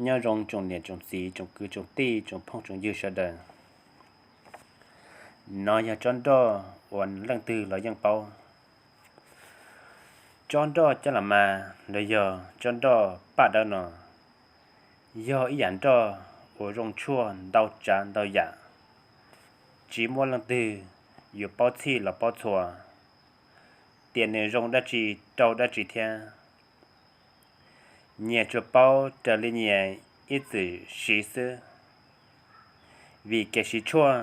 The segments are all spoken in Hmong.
Nyob zoo tsoom niam tsoom txiv, tsoom kwv tsoom tij, tsoom phooj tsoom ywg sawv daws. Nov yog tsob nroj uas leej twg los yeej paub. Tsob nroj caj los mas los yog tsob nroj paj dawb no, yog ib yam nroj uas zoo tshuaj ntau tsav ntau yam, tsis muaj leej twg yuav paub txhij los paub txhua tias nws zoo dab tsi rau dab tsi thiab. Nyias tsuas paub raws li nyias ib txwm siv xwb. Vim kev siv tshuaj,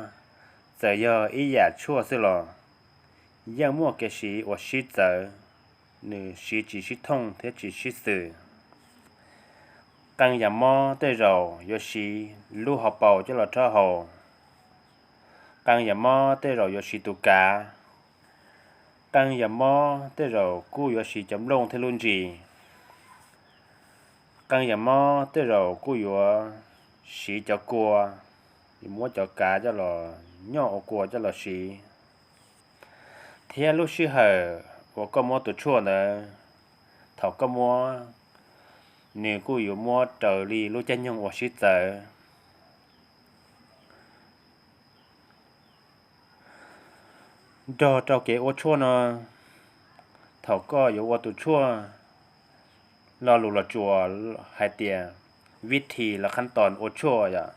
txawm yog ib yam tshuaj xwb los yeej muaj kev siv uas sib txawv, nws siv tsis sib thooj thiab tsis sib xws. Qee yam mob tej zaum yuav siv lub hauv paus coj los rhaub haus. Qee yam mob tej zaum yuav siv tus kav. Qee yam mob tej zaum kuj yuav siv cov nplooj thiab lub ntsis. Qee yam mob tej zaum kuj yuav siv cov kua, yuav muab cov kav coj los nyoj ua kua coj los siv. Thiab lub sij hawm uas koj muab tus tshuaj ntawd, thaum koj muab, nws kuj yuav muab raws li lub caij nyoog uas sib txawv. Nrog rau kev ua tshuaj no, thaum koj yuav ua tus tshuaj, lo lus los tsuas hais tias vib thim los khab tos ua tshuaj yom,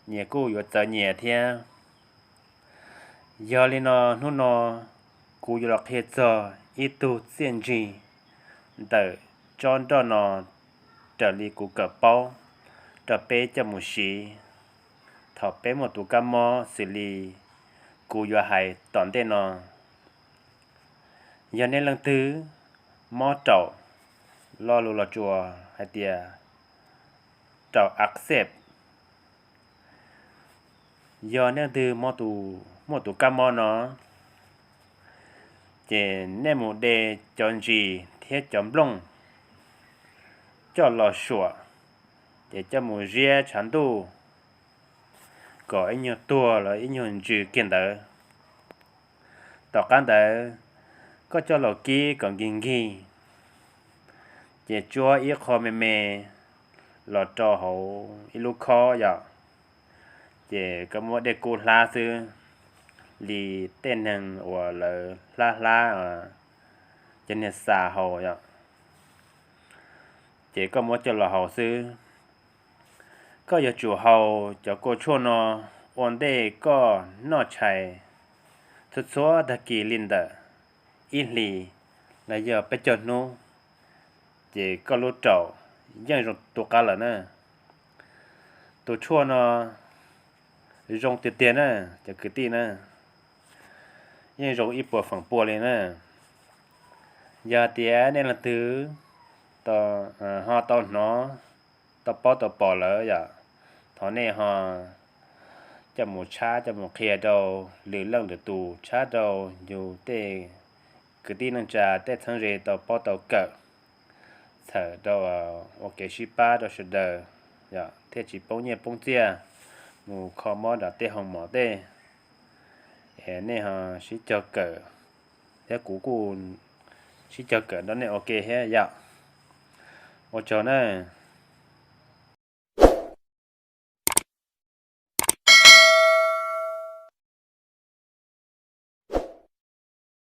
nyias kuj yuav txawv nyias thiab. Yog li no hnub no kuv yuav los qhia txog ib tug txiaj ntsig ntawm tsob nroj no raws li kuv kawm paub rau peb coj mus siv thaum peb muaj tus kab mob xws li kuv yuav hais tom ntej no. Yog nej leej twg mob raum, lo lus los tsuas hais tias raum axeb, yog nej leej twg muaj tus kab mob no, ces nej mus de cov ntsis thiab cov nplooj coj los suam, ces coj mus ziab tshav ntuj kom ib nyuag tuag los ib nyuag ntsws kiag ntawd. Tom qab ntawd, koj coj los kib kom nkig nkig, ces tsuab ib qho me me los rau hauv ib lub khob yom, ces koj muab dej kub hlab xwb, li tej neeg uas lawv hlab hlab cov niag xas haus yom, ces koj muab coj los haus xwb. Koj yuav tsum haus cov kua tshuaj no ua ntej koj noj tshais, txhua txhua tag kis li ntawm ib hlis los yog peb caug hnub, ces koj lub raum yeej zoo tu qab lawm na. Tus tshuaj no zoo tiag tiag na cov kwv tij na, yeej zoo ib puas feem pua li na. Yog tias nej leej twg ho tau hnov, tau paub tau pom lawm yom, thov nej ho coj mus tshab coj mus qhia rau lwm leej lwm tus, tshab rau yus tej kwv tij neej tsa tej txheeb ze tau paub tau kawm, txhawm rau ua kev sib pab rau sawv daws, thiaj tsis poob nyiaj poob txiaj mus kho mob nram tej hoo mom tej. Es nej ho sib cog kawm, thiab kuv kuj sib cog kawm nrog nej ua ke thiab yom. Ua tsaug na.